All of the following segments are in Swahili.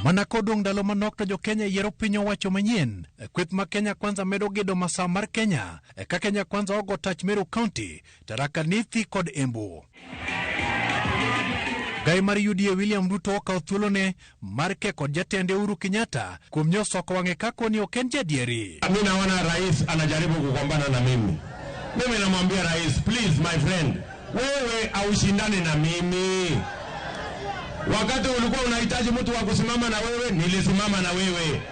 Mana kodong' ndalo manok to jo-Kenya yiero piny owacho manyien. Kweth ma Kenya Kwanza medo gedo masawa mar Kenya ka Kenya Kwanza ogo tach Meru County, Tharaka Nithi kod Embu. Gai mar UDA William Ruto okawo thuolone mar ke kod jatende Uhuru Kenyatta kuom nyosoko wang'e kako ni ok en jadieri. Mi naona rais anajaribu kugombana na mimi. Mimi namwambia rais, please my friend, wewe aushindane na mimi. Wakati ulikuwa unahitaji mtu wa kusimama na wewe, nilisimama na wewe,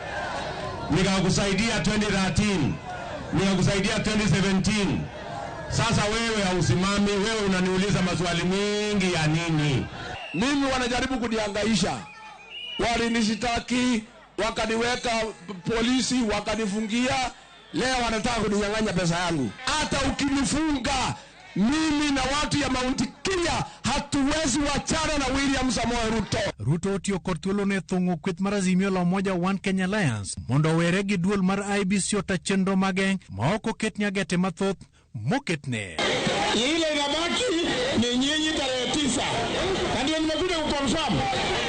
nikakusaidia 2013, nikakusaidia 2017. Sasa wewe hausimami, wewe unaniuliza maswali mingi ya nini? Mimi wanajaribu kunihangaisha, walinishtaki wakaniweka polisi, wakanifungia. Leo wanataka kuninyang'anya pesa yangu. Hata ukinifunga mimi na watu ya Mount Kenya hatuwezi wachana na William Samoei Ruto. Ruto otiyo kod thuolone e thung'o kweth mar Azimio la Umoja One Kenya Alliance mondo owere gi duol mar IEBC ota chenro mage ma ok oket nyagete mathoth moketne. Ile inabaki ni nyinyi tarehe 9, na ndio nimekuja kuconfirm.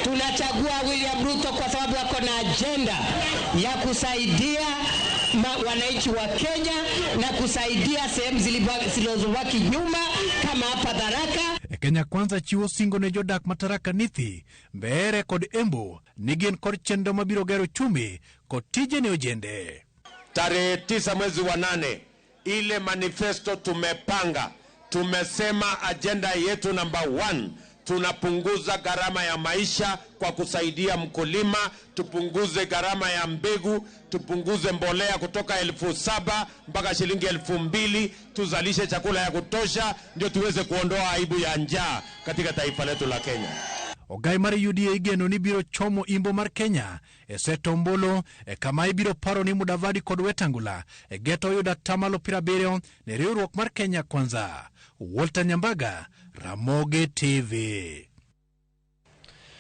Tunachagua William Ruto kwa sababu ako na agenda ya kusaidia wananchi wa Kenya na kusaidia sehemu zilizobaki nyuma kama hapa Tharaka. E Kenya Kwanza chiwo singo ne jodak ma Tharaka Nithi, Mbeere kod Embu ni gin kod chenro mabiro gero uchumi kod tije ne ojende. Tarehe 9 mwezi wa 8, ile manifesto tumepanga, tumesema agenda yetu namba 1, tunapunguza gharama ya maisha kwa kusaidia mkulima, tupunguze gharama ya mbegu, tupunguze mbolea kutoka 7,000 mpaka shilingi 2,000, tuzalishe chakula ya kutosha ndio tuweze kuondoa aibu ya njaa katika taifa letu la Kenya. Ogai mar UDA igeno ni biro chomo imbo mar Kenya e seto ombulu e kama ibiro paro ni Mudavadi kod Wetangula e geto yudo atamalo 70 ne riwruok mar Kenya Kwanza. Walter Nyambaga, Ramogi TV.